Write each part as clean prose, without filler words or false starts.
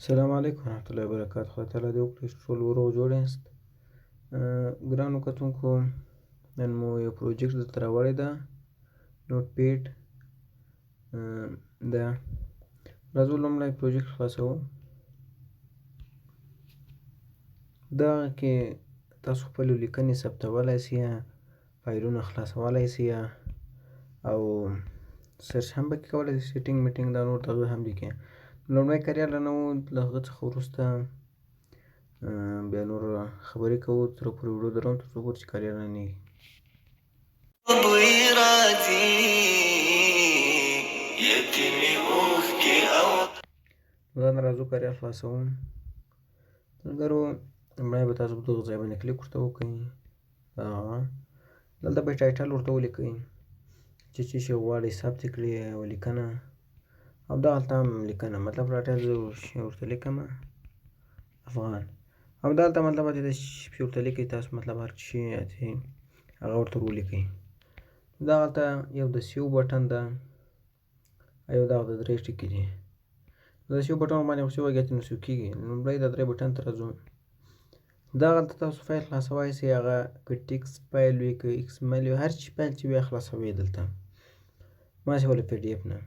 السلام علیکم ورحمت الله وبرکاته. خدای تعالی دې وکړي چې ټول روغ جوړ یاست. ګرانو کتونکو، نن مو یو پروجیکټ درته راوړی ده، نوټ پیډ ده. راځو لومړی پروجیکټ خلاصوو. دا کې تاسو خپلې لیکنې ثبتولای سئ، فایلونه خلاصولای سئ او search هم پکې کولی سئ، setting میټینګ دا نور دغه هم دي. کې لومړی career نه و، له هغه څخه وروسته بیا نور خبرې کوو. تر پورې ویډیو دروم تر څو پورې چې career نه نیږي. بوی راځي یتیمې اوښکې او نو دا نه راځو career خلاصوو. ملګرو، لومړی به تاسو په دغه ځای باندې کلیک ورته وکړئ. دلته به title ورته ولیکئ چې څه شی غواړئ ثبت کړئ او لیکنه، او دغلته هم لیکنه، مطلب title زه ورته لیکم افغان، او دلته مطلب چې شی ورته لیکئ تاسو، مطلب هر څه شی چې هغه ورته ولیکئ. دغلته یو د save button ده، یو دغه د درې ټکي دي. د save button باندې خو save وګټي نو save کېږي. لومړی د درې بټن ته راځو. دغلته تاسو فایل خلاصوای سئ، هغه که text file وي که XML وي، هر څه فایل چې وي خلاصوي دلته، ما سې ولا PDF نه.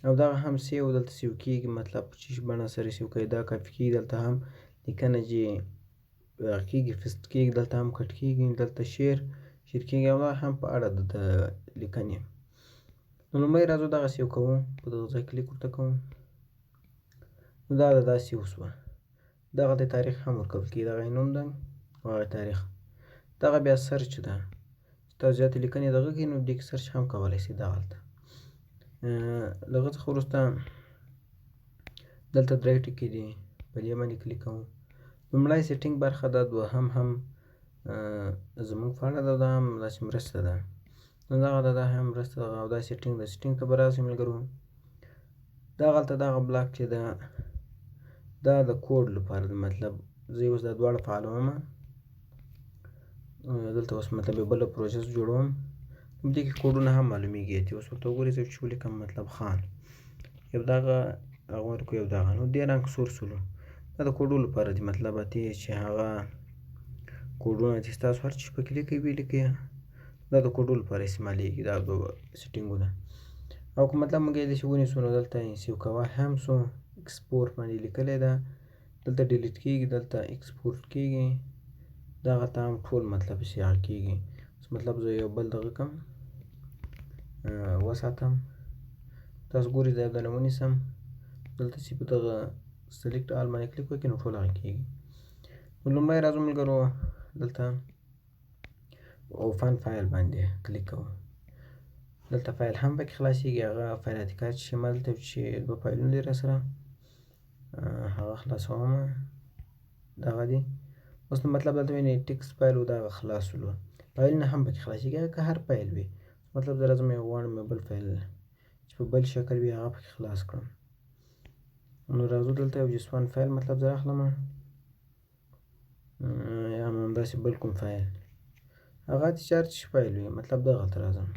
او دغه هم save دلته save کېږي، مطلب چې بڼه سره save کوي، دا کاپي کېږي. دلته هم لیکنه چې کېږي paste کېږي، دلته هم cut کېږي، دلته share کېږي، او دا هم په اړه د لیکنې. نو لومړی راځو دغه save کوو، په دغه ځای کلیک ورته کوو. نو دا ده، دا save سوه. دغه د تاریخ هم ورکول کېږي، دغه یې نوم ده او هغه تاریخ. دغه بیا search ده، چې تاسو زیاتې لیکنې دغه کوي نو دې کې search هم کولی سئ دغلته. له هغه څخه وروسته دلته درې ټکي دي، په دې باندې کلیک کوو. لومړی setting برخه ده، دوهم هم زموږ په اړه ده، دا هم داسې مرسته ده. نو دغه ده، دا هم مرسته ده او دا setting ده. setting ته به راسئ ملګرو. دغلته دغه block چې ده، دا د کوډ لپاره ده، مطلب زه یې اوس دا دواړه فعالوم. دلته اوس مطلب یو بله پروژه جوړوم، په دې کې کوډونه هم معلومیږي. چې اوس ورته وګورئ زه چې ولیکم مطلب خان، یو دغه هغه ورکو یو دغه، نو دې رنګ سور سولو. دا د کوډو لپاره دي، مطلب اتې چې هغه کوډونه چې ستاسو هر څه پکې لیکئ ویې لیکئ، دا د کوډو لپاره استعمالیږي، دا دوه setting ونه. او که مطلب موږ یې داسې ونیسو نو دلته یې save کوه هم سو، export باندې لیکلی ده، دلته delete کېږي، دلته export کېږي، دغه ته هم ټول مطلب سي هغه کېږي. اوس مطلب زه یو بل دغه کم وساتم، تاسو ګورئ دا یو دانه ونیسم، دلته چې په دغه select all باندې کلیک وکړئ نو ټول هغه کېږي. نو لومړی راځو ملګرو دلته open file باندې کلیک کوو. دلته فایل هم پکې خلاصېږي، هغه فایل اتکا چې ما دلته چې دوه فایلونه دي راسره، هغه خلاصوم، دغه دي. اوس نو مطلب دلته وینئ text file و، دغه خلاص سولو، فایلونه هم پکې خلاصېږي، هغه که هر فایل وي. مطلب زه راځم یو غواړم یو بل فایل چې په بل شکل وي هغه پکې خلاص کړم. نو راځو دلته یو JSON file مطلب زه راخلم، یا هم همداسې بل کوم فایل، هغه چې هر څه فایل وي، مطلب دغلته راځم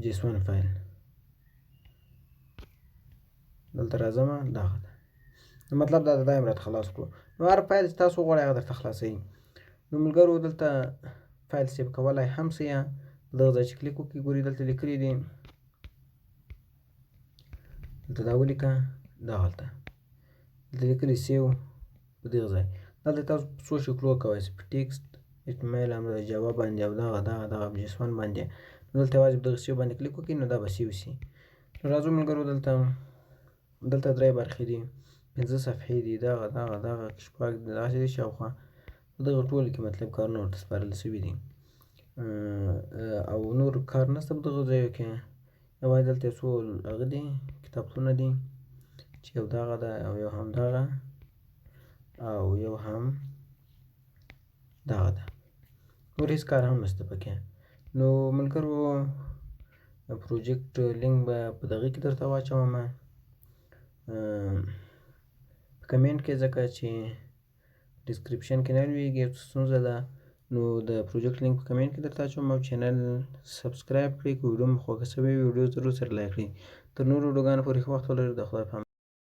JSON file دلته راځم، دغه ده. نو مطلب دا دا یې راته خلاص کړو. نو هر فایل چې تاسو غواړئ هغه درته خلاصوي. نو ملګرو دلته فایل save کولی هم سئ، دغه ځای چې کلیک وکړئ ګورئ دلته لیکلي دي، دلته دا ولیکه، دغلته دلته لیکلي save په دغه ځای. دلته تاسو په څو شکلو کولی سئ، په text، HTML، هم د Java باندې او دغه دغه دغه JSON باندې. نو دلته یوازې په دغه save باندې کلیک وکړئ نو دا به save سي. نو راځو ملګرو دلته درې برخې دي، پنځه صفحې دي، دغه دغه دغه شپږ دي، دغسې دي شاوخوا. په دغه ټولو کې مطلب کارونه ورته سپارل سوي دي، او نور کار نشته په دغه ځایو کې. یوازې دلته یو څو هغه دي کتابتونه دي چې یو دغه ده او یو هم دغه او یو هم دغه ده، نور هېڅ کار هم نشته پکې. نو ملګرو پروجیکټ لینک به په دغه کې درته واچوم، په کمنټ کې، ځکه چې description کې نه لویږي یو څه ستونزه ده. نو د پروجیکټ لینک په کمنټ کې درته اچوم او channel subscribe کړئ. که ویډیو مو خوښه شوې وي ویډیو ضرور سره like کړئ. تر نورو ویډیوګانو پورې ښه وخت ولرئ. د خدای په امان.